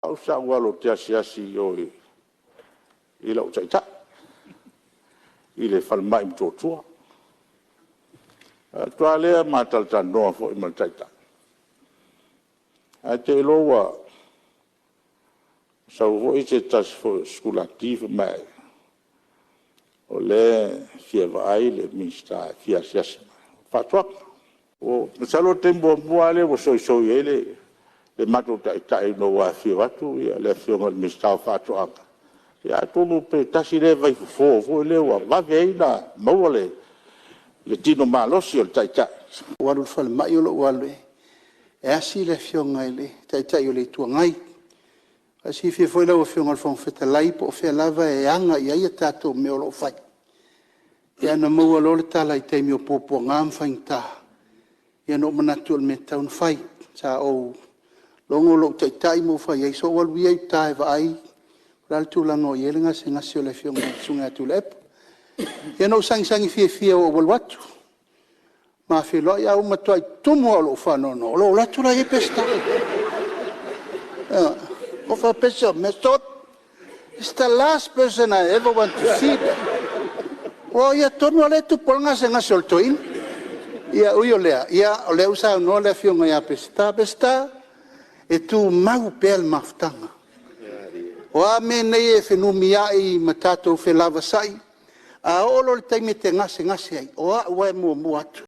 Au sa ou alu ou te asiasi i o i lou Taitai i le falemai i Motootua. Ona alu atu lava lea ma talatalanoa foi ma le Taitai, ae te i loa ua sau foi se tasi foi o sikulati fai mai, o lea e fia vaai le Minisita e fia asiasi mai o Faatoaga. Masalo o le taimi muamua lava lea ua soisoi ai le matou Taitai ina ua afifio atu le Afioga i le Minisita o Faatoaga, ia atonu pe tasi lea vaifofo foi lea ua vave ai ona maua le tino malosi o le Taitai. Sa ou alu i le falemai o lou alu e asi le Afioga i le Taitai o le Itu Agai. E silafia foi lau Afioga i le Fofoga Fetalai, po o fea lava e aga i ai a tatou mea o lo o fai, ia na maua loa le tala i taimi o puapuaga ma faigata, ia na ou manatu o le mea e tatau ona fai. Sa ou logo lou Taitai ma ou fai ai, se i ou alu ia i uta e vaai po o le a le tulaga o i ai le gasegase o le Susuga ia Tuilaepa. Ia na ou sagisagi fiafia ina ua ou alu atu, ma feiloai, ae ua matuai tumu lava i lou faanoanoa, o lou alu atu o la e i ai Peseta. Ioe. Ou faapea, se mea, sole, is the last person I ever want to see. Aua o ia tonu lava lea e tupu ai le gasegase o le toeaina. Ia ui o lea, o lea ua saunoa le Afioga ia Peseta. Peseta, e tumau pea le mafutaga. O a mea nei e fenumiai ma tatou felavasai, a oo loa i le taimi e te gasegase ai, o au lava e muamua atu.